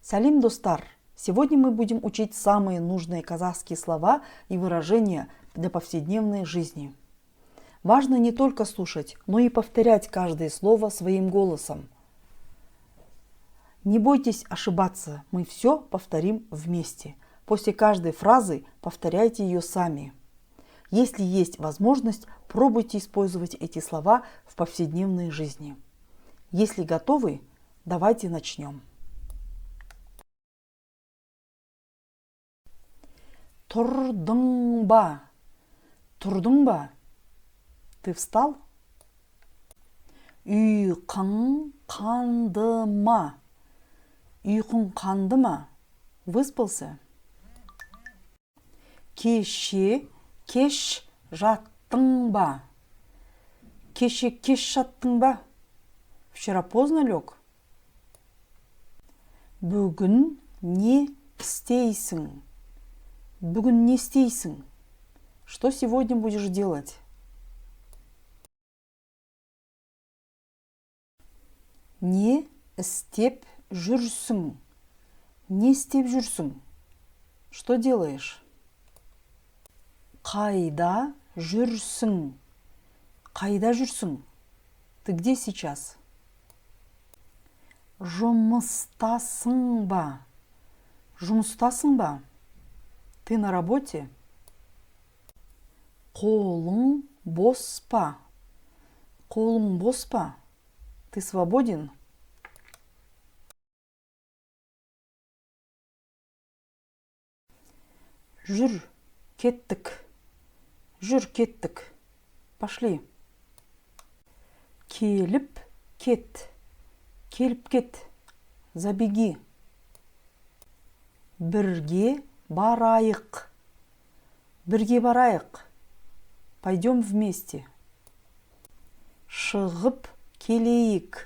Сәлем, достар! Сегодня мы будем учить самые нужные казахские слова и выражения для повседневной жизни. Важно не только слушать, но и повторять каждое слово своим голосом. Не бойтесь ошибаться, мы все повторим вместе. После каждой фразы повторяйте ее сами. Если есть возможность, пробуйте использовать эти слова в повседневной жизни. Если готовы, давайте начнем. Тұрдың ба? Тұрдың ба? Ты встал? Ұйқың қанды ма? Ұйқың қанды ма? Выспался? Кеше кеш жаттың ба? Кеше кеш жаттың ба? Вчера поздно лег? Бүгін не істейсің? Бүгін не істейсің? Что сегодня будешь делать? Не істеп жүрсің? Не істеп жүрсің? Что делаешь? Қайда жүрсің? Қайда жүрсің? Ты где сейчас? Жұмыстасың ба? Жұмыстасың ба? Ты на работе? Қолың бос па? Қолың бос па? Ты свободен? Жүр, кеттік. Жүр, кеттік. Пошли. Келіп кет. Келіп кет. Забеги. Бірге барайық. Бірге барайық. Пойдем вместе. Шығып келейік.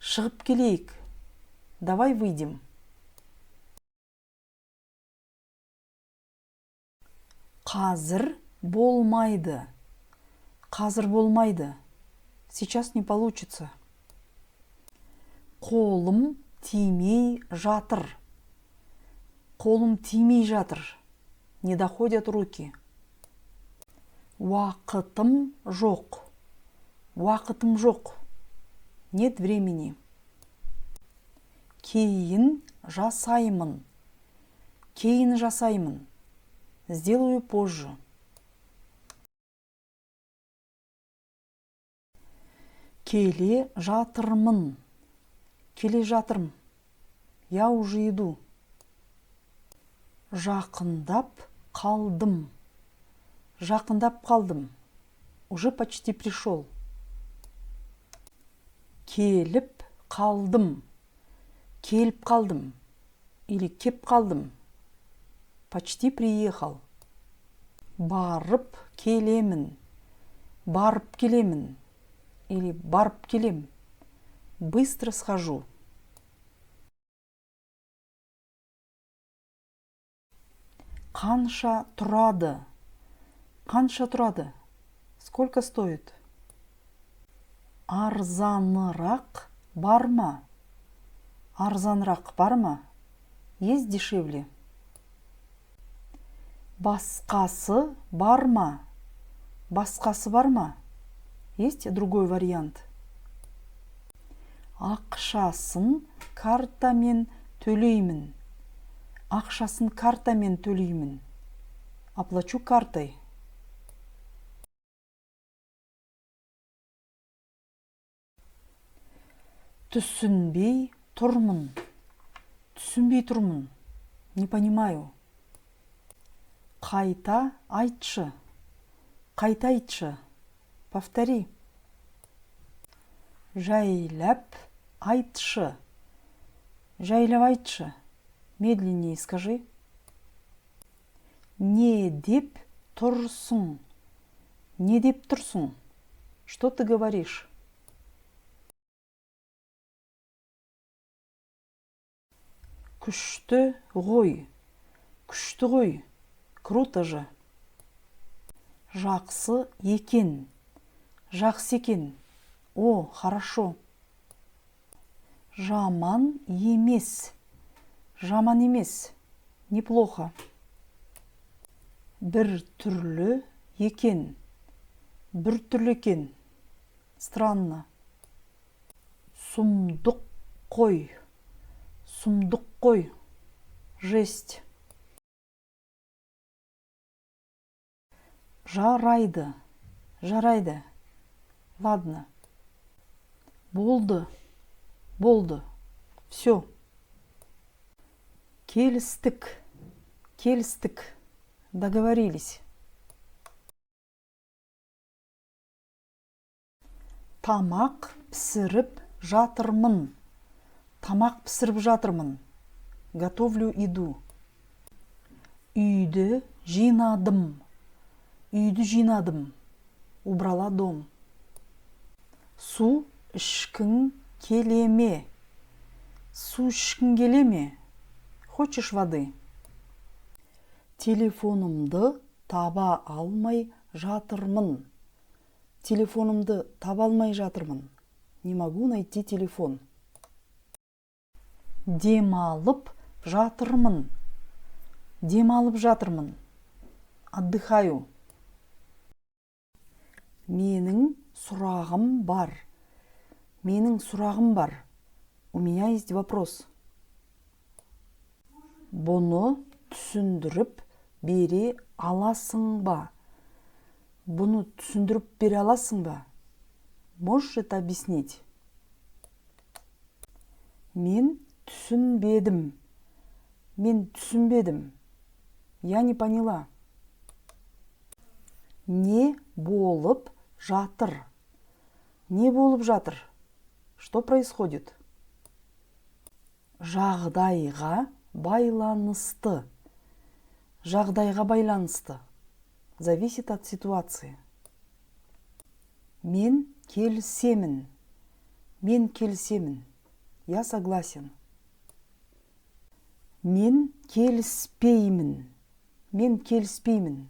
Шығып келейік. Давай выйдем. Қазір болмайды. Қазір болмайды. Сейчас не получится. Қолым тимей жатыр. Қолым тимей жатыр. Не доходят руки. Уақытым жоқ. Уақытым жоқ. Нет времени. Кейін жасаймын. Кейін жасаймын. Сделаю позже. Келе жатырмын. Келе жатырмын. Я уже иду. Жақындап қалдым. Жақындап қалдым. Уже почти пришел. Келіп қалдым. Келіп қалдым. Или кеп қалдым. Почти приехал. Барып келемін. Барып келемін. Или барып келем. Быстро схожу. Қанша тұрады? Қанша тұрады? Сколько стоит? Арзанырақ бар ма? Арзанырақ бар ма? Есть дешевле? Басқасы бар ма? Басқасы бар ма? Есть другой вариант? Ақшасын картамен төлеймін. Ақшасын картамен төлеймін. Оплачу картой. Түсінбей тұрмын. Түсінбей тұрмын. Не понимаю. Қайта айтшы. Қайта айтшы. Повтори. Жайлап айтшы. Жайлап айтшы. Медленнее скажи. Не деп тұрсың? Не деп тұрсың? Что ты говоришь? Күшті ғой. Күшті ғой. Круто же. Жақсы екен. Жақсы екен. О, хорошо. Жаман емес. Жаман емес. Неплохо. Бір түрлі екен. Бір түрлі екен. Странно. Сұмдық қой. Сұмдық қой. Жесть. Жарайды. Жарайды. Ладно. Болды. Болды. Все. Келістік. Келістік. Договорились. Тамақ пісіріп жатырмын. Тамақ пісіріп жатырмын. Готовлю еду. Үйді жинадым. Үйді жинадым. Убрала дом. Су ішкің келе ме? Су ішкің келе ме? Хочешь воды? Телефонымды таба алмай жатырмын. Телефонымды таба алмай жатырмын. Не могу найти телефон. Демалып жатырмын. Демалып жатырмын. Отдыхаю. Менің сұрағым бар. Менің сұрағым бар. У меня есть вопрос. Бұны түсіндіріп бере аласың ба? Бұны түсіндіріп бере аласың ба? Можешь это объяснить? Мен түсінбедім. Мен түсінбедім. Я не поняла. Не болып жатыр? Не болып жатыр? Что происходит? Жағдайға байланысты. Жағдайға байланысты. Зависит от ситуации. Мен келісемін. Мен келісемін. Я согласен. Мен келіспеймін. Мен келіспеймін.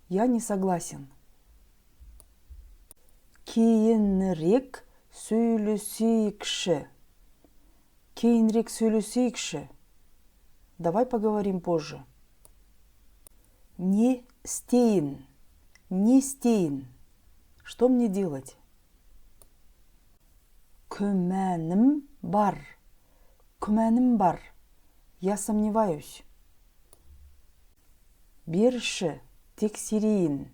Я не согласен. Кейінірек сөйлесейікші. Кейінірек сөйлесейікші. Давай поговорим позже. Не істейін. Не істейін. Что мне делать? Күмәнім бар. Күмәнім бар. Я сомневаюсь. Берші, тексерейін.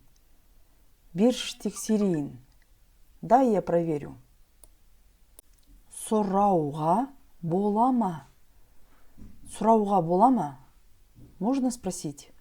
Берші, тексерейін. Дай я проверю. Сұрауға бола ма? Сұрауға бола ма? Можно спросить?